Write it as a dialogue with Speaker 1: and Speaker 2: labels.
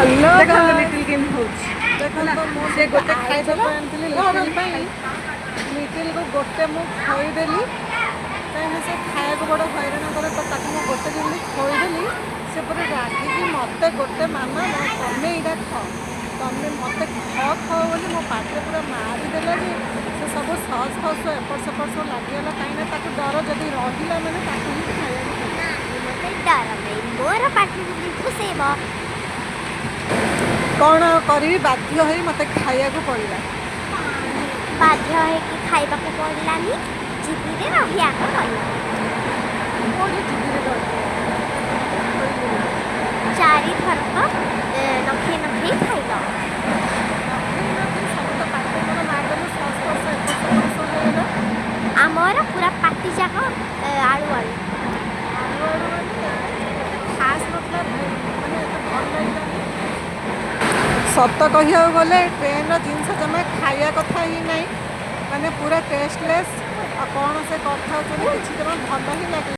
Speaker 1: Hello.
Speaker 2: ଦେଖନ୍ତୁ, little କେମିତି ହଉଛି।
Speaker 1: ଦେଖନ୍ତୁ, ମୁଁ
Speaker 2: ସେ ଗୋଟେ
Speaker 1: ଆଳୁ
Speaker 2: ଖାଇଦେଲା।
Speaker 1: ଚପ ଆଣିଥିଲି ଲିଟିଲ ପାଇଁ। ଲିଟିଲକୁ ଗୋଟେ ମୁଁ ଖୋଇଦେଲି, କାହିଁକିନା ସେ ଖାଇବାକୁ ବଡ଼ ହଇରାଣ କରେ। ତ ତାକୁ ମୁଁ ଗୋଟେ ଯେମିତି ଖୋଇଦେଲି, ସେ ପୁରା ରାଗିକି ମୋତେ ଗୋଟେ, "ମାମା, ତମେ ଏଇଟା ଖାଅ, ତମେ ମୋତେ ଖ ଖାଅ" ବୋଲି ମୋ ପାଟିରେ ପୁରା ମାରିଦେଲା ଯେ ସେ ସବୁ ସସ୍ ଫସ୍ ଏପଟ ସେପଟ ସବୁ ଲାଗିଗଲା। କାହିଁକିନା ତାକୁ ଡର, ଯଦି ରହିଲା ମାନେ ତାକୁ ହିଁ ଖାଇବାକୁ ପଡ଼ିବ।
Speaker 3: ମତେ ଡର ନାହିଁ, ମୋର ପାଟିରେ ଯଦି ଘୁଷେଇବ।
Speaker 1: କ'ଣ କରିବି, ବାଧ୍ୟ ହୋଇ ମୋତେ ଖାଇବାକୁ ପଡ଼ିଲା।
Speaker 3: ବାଧ୍ୟ ହେଇକି ଖାଇବାକୁ ପଡ଼ିଲାନି, ଜିଦିରେ ରହିବାକୁ ପଡ଼ିଲା।
Speaker 1: କୋଉଠି ଜିଦିରେ ରହିଲି?
Speaker 3: ଚାରିଥରକ ନଖେଇ ନଖେଇ ଖାଇଲ।
Speaker 1: ନଖେଇ ନଖେଇ ସବୁ ତ ପାଟିରେ ମୋର ମାରିଦେଲୁ, ସସ୍ ଫସ୍ ଏପଟ ସେପଟ ସବୁ ହେଇଗଲା।
Speaker 3: ଆମର ପୁରା ପାଟି ଯାକ ଆଳୁ ଆଳୁ।
Speaker 1: ଆଳୁ ଆଳୁ ମାନେ ଏତେ ଖାସ୍ ନଥିଲା, ମାନେ ଏତେ ଭଲ ଲାଗିଲାନି। ସତ କହିବାକୁ ଗଲେ ଟ୍ରେନ୍ର ଜିନିଷ ଜମା ଖାଇବା କଥା ହିଁ ନାହିଁ, ମାନେ ପୁରା ଟେଷ୍ଟଲେସ୍। ଆଉ କ'ଣ ସେ କରିଥାଉଛନ୍ତି, କିଛି ଜମା ଭଲ ହିଁ ଲାଗିଲା